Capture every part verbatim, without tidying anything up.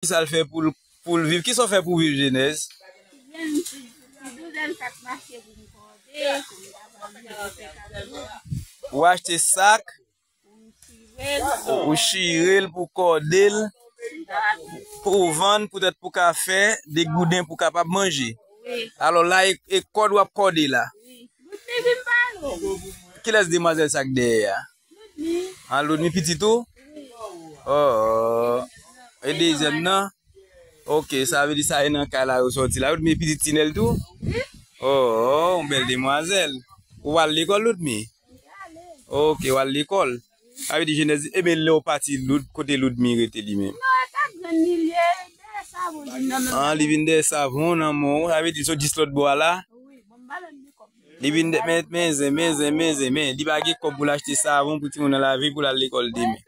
Kisa l fè pou l, pou l viv? Kisa w fè pou w viv, Jenèz? Mwen ti, ti douzèn sak mache pou m kòde, pou m kapab jere se kat goud. Ou achte sak, ou chire l pou kòde l, pou w vann, poutèt pou w ka fè de gouden pou w kapab manje. Wi. Alò la, e, e kòd w ap kòde la. Wi. Goud li vin pa lou. Kilès demwazèl sa k dèyè a? An, Loudmi pitit ou? Oh, oh. E dezyèm nan? Ok, sa vle di sa e nan kay la yo sòti la. Loudmi pitit Tinèl tou? Oh, oh, yon bèl demwazèl. Ou al lekòl, Loudmi? Ok, ou al lekòl. Sa vle di Jenèz, ebyen lè w pati, Loud, kote Loudmi rete li menm? Non, e ta grann li ye, dèyè savon li nan men. Ah, li vin dèyè savon nan men w. Sa vle di l sot jis lòt bò a la? Wi, bon, m pa jwenn de kòb. Li vin de, men, men zen, men zen, men zen, men li pa gen kòb pou l achte savon pou timoun nan lave pou l al lekòl demen.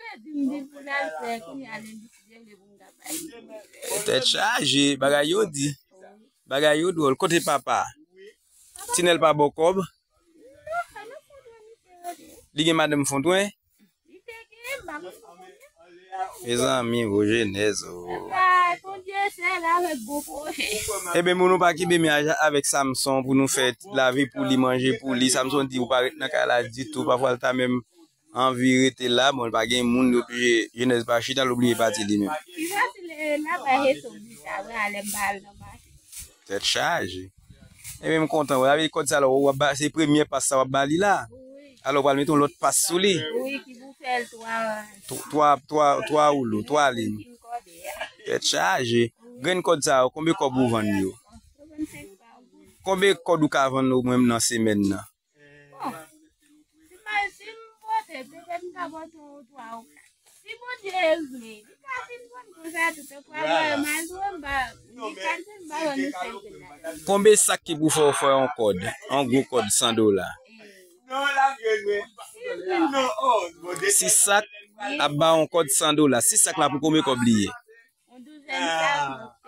Tèt chaje, bagay yo di. Bagay yo dwòl. Kote papa? Tinèl pa ba w kòb? Li gen madanm Fontwen? Mezanmi, o Jenèz, o. Ebyen, moun nou pa kenbe men a, avèk Samson pou nou fè lavi pou li, manje pou li. Samson di ou pa ret nan kay la ditou. Pafwa l ta menm anvi rete la. Bon, li pa gen moun, li oblije, Jenèz pa chita, l oblije pati li menm. Tèt chaje. Ebyen, m kontan wè. Sa vle di kòd sa la, w ap ba, se premyè pas sa w ap ba li la. Wi. Alò, w pral mete yon lòt pas sou li. Wi, ki pou fè l twa. Tw-, twa, twa, twa woulo, twa liy. Tèt chaje. Grenn kòd sa yo, konbyen kòb ou vann yo? Swasann senk pa goud. Konbyen kòd ou ka vann ou menm nan semèn nan? Bon, si m, si m pote, petèt m ka pote yon twa ou kat. Si Bondye vle, li ka fin vann konsa tou, tankou a voye m al tou, m pa, li ka fin vann nou senk ladan. Konbyen sak ki pou fè w fè yon kòd, yon gwo kòd san dola? Sis sak ap ba w yon kòd san dola. Sis sak la pou konbyen kòb li ye? Yon douzèn sak.